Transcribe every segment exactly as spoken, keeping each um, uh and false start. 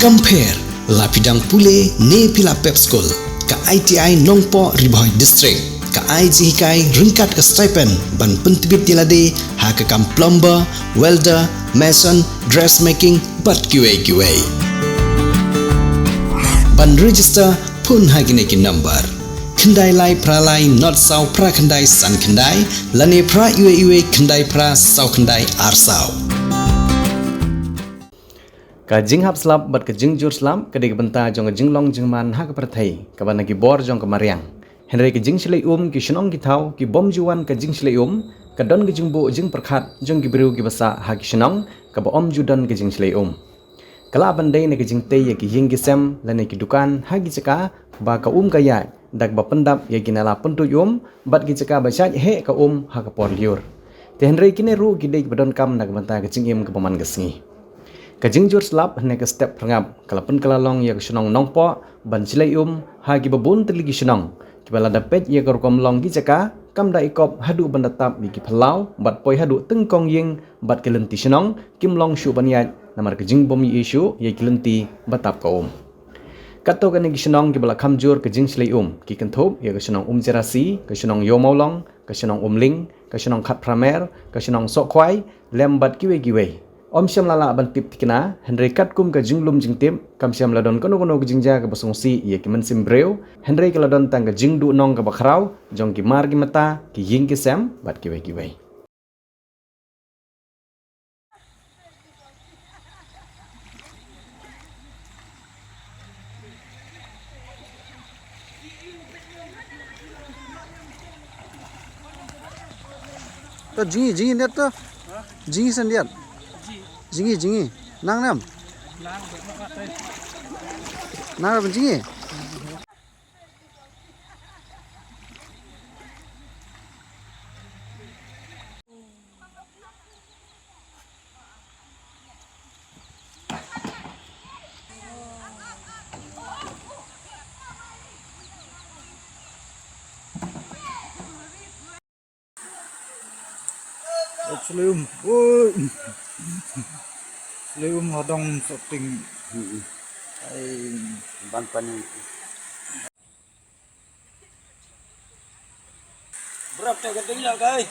Kam pher, la phi dang pule ne phi la pep skul, ka I T I Nongpoh Ri Bhoi District ka ai jinghikai ryngkat ka stipend ban pyntbit ïa lade ha ka kam plumber, welder, mason, dressmaking bad kiwei kiwei. Ban register, phone ha kine ki number: khyndai lai phra lai nod saw phra khyndai san khyndai lane phra iwei iwei khyndai phra saw khyndai ar saw. Ka jinghap slap bad ka jingjur slap ka dei ka bynta jong ka jinglong jingman ha ka pyrthei kaba na ki bor jong ka mariang. Hynrei ka jingshlei um, ki shnong ki thaw ki bym ju wan ka jingshlei um, ka don ka jingbuh jingpyrkhat jong ki briew kiba sah ha ki shnong kaba ym ju don ka jingshlei um. Ka lah ban dei na ka jingtei ïa ki ïing ki sem lane ki dukan ha ki jaka ba ka um ka ïaid da kaba pyndap ïa ki nala pyntuid um bad ki jaka ba shait heh ka um ha ka por lyiur. Te hynrei kine ruh ki dei kiba donkam na ka bynta ka jingim kaba man ka sngi. Ka jingjur slap hynne ka step pyrngap ka la pynkylla long ïa ka shnong Nongpoh ban shlei um ha kiba bun tylli ki shnong kiba lada peit ïa ka rukom long ki jaka kam da ikop haduh ban da tap ïa ki phyllaw bad poi haduh tyngkong ïing bad ki lynti shnong kim long shuh ban ïaid namar ka jingbym ïohi shuh ïa ki lynti ba tap ka um. Katto katne ki shnong kiba la kham jur ka jingshlei um ki kynthup ïa ka shnong Umjerasi, ka shnong Ïewmawlong, ka shnong Umling, ka shnong Khatphramer, ka shnong Sohkhwai lem bad kiwei kiwei. Ym shym la lah ban tip thikna hynrei katkum ka jinglum jingtip kam shym la don kano kano ka jingjia kaba sngewsih ïa ki mynsiem briew, hynrei ka la don tang ka jingduhnong kaba khraw jong ki mar ki mata, ki ïing ki sem bad kiwei kiwei. To jngi, jngi net to. Jngi sendirian. Jngi, jngi. Nang nam. Nang nam jngi. Shlei um, oi. Shlei um ha dong Sohting. Ai, ban pani. Brak te ka ding ya kai.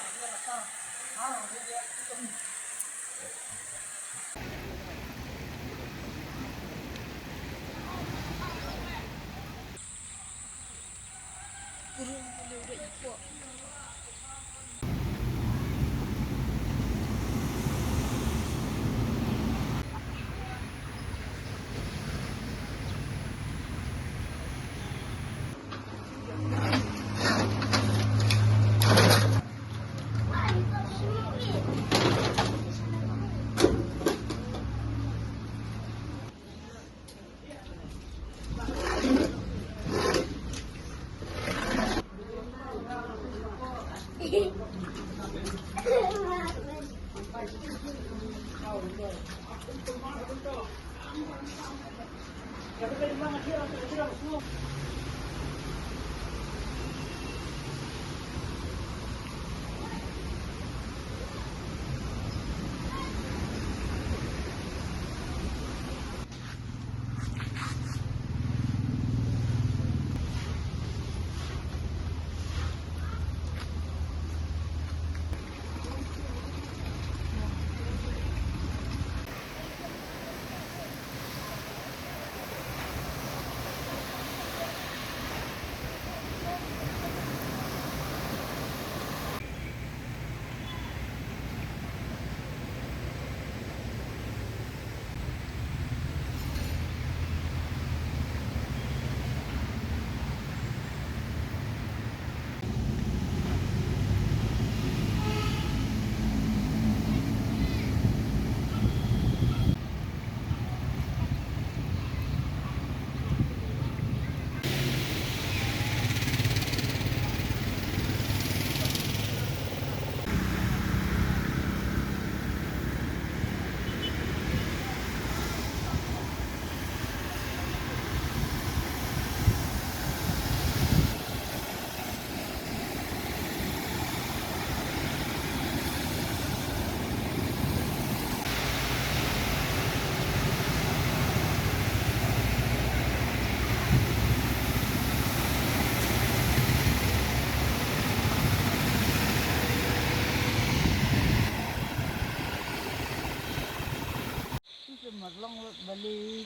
Mat long lut bali.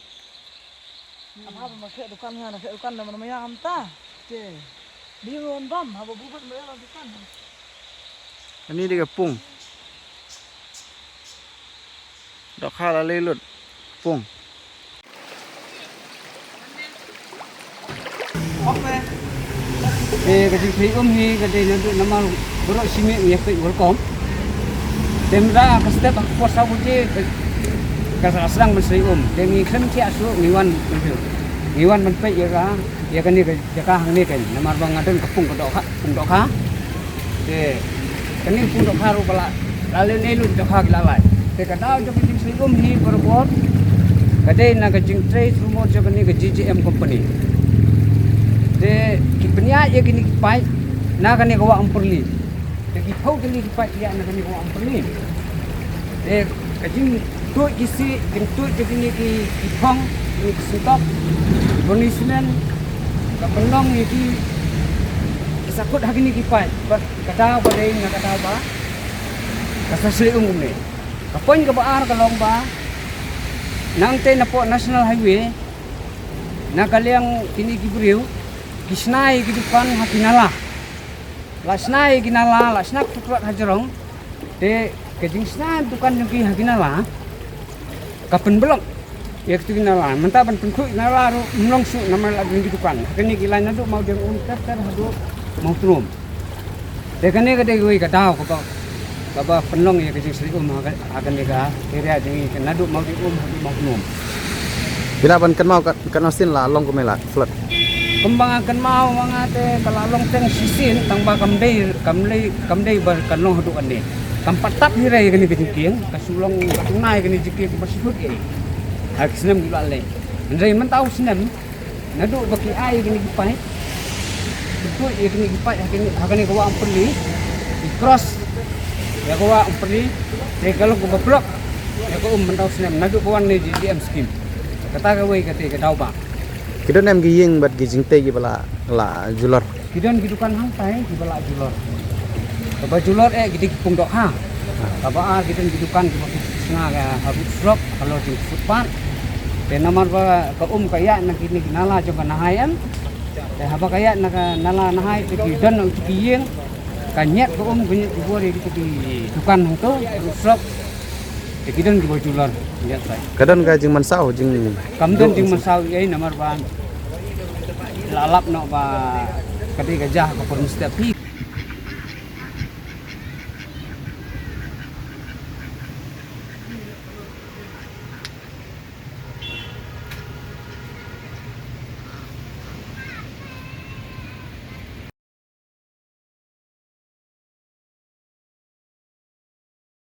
Apa ba ma khe dukan nga na khe dukan da mana maya amta. Te. Di ngon dam haba bubat maya la dukan. Ani di ka pung. Dohkha la lei lut. Pung. Te ka jingtrei um hi ka dei naduh namar baroh shi miet ngi ïa peit welcome. Te mynta ka step ha ka por saw baje ka sdang ban trei um. Te ngi khlem thiah shuh ngi wan, ngi wan ban peit ïa ka, ïa kane ka jaka hangne kein namar ba nga don ka pung ka dohkha, pung dohkha. Te kane ka pung dohkha ruh ka la, la lehnoh lut dohkha ki la lai. Te ka daw jong ka jingtrei um hi barabor ka dei na ka jingtrei through jong kane ka G G M company. Te ki pynïaid ïa kine ki paip na kane ka wah Umperli. Te ki phew tylli ki paip ki ïaid na kane ka wah Umperli. Te ka jingtuid ki sih, jingtuid jong kine ki, ki phong, kine ki sngewtop, ki byrni smen, ka pynlong ïa ki, ki sakut ha kine ki paip. Bad ka daw ba dei na ka daw ba ka sa sleh um kumne. Ka point kaba ar ka long ba nangtei napoh National Highway na ka liang kine ki briew ki shna ïa ki dukan ha ki nala. La shna ïa ki nala, la shna ka food court ha jrong. Te ka jingshna dukan jong ki ha ki nala ka pynblock ïa kitu ki nala. Mynta ban pynkhuid nala ruh ym long shuh namar la don ki dukan. Ha kane ki lain naduh Mawdiangum ter ter haduh Mawtnum. Te kane ka dei kawei ka daw kaba, kaba pynlong ïa ka jingsleh um ha ka, ha kane ka area jong ngi naduh Mawdiangum haduh Mawtnum. Phi lah ban kynmaw kat, katno sien la long kumne la flood? Kumba nga kynmaw ma nga te ka la long teng shisien tang ba kam dei, kam dei, kam dei ba kan long haduh kane. Kam pat tap hi re ïa kane ka jingkieng, ka shu long ka tunai kane jingkieng kaba shu hut ïa. Ha ki snem ki la leh. Hynrei mynta u snem naduh ba ki ai ïa kine ki paip, ki tuid ïa kine ki paip ha kine, ha kane ka wah Umperli, ki cross ïa ka wah Umperli, te ka long kaba block ïa ka um mynta u snem naduh ba wan ne G G M scheme. Kata kawei kata ka daw ba. Ki don em ki ïing bad ki jingtei kiba la, la julor? Ki don ki dukan hangtai kiba la julor. Kaba julor eh ki dei ki pung dohkha. Kaba ar ki don ki dukan kiba ki snga ka ha rud surok, halor jong footpath. Te namar ba ka um ka ïaid na kine ki nala jong ka Nahai em. Te haba ka ïaid na ka nala Nahai te ki don ki ïing. Ka ñiat ka um ka ñiat ki bor ïa kita ki dukan hangto, rud surok. Te ki don kiba julor, ñiat pai. Ka don ka jingmynsaw, jing Kam don jingmynsaw ei namar ba la lap noh ba ka dei ka jaka por mesti phi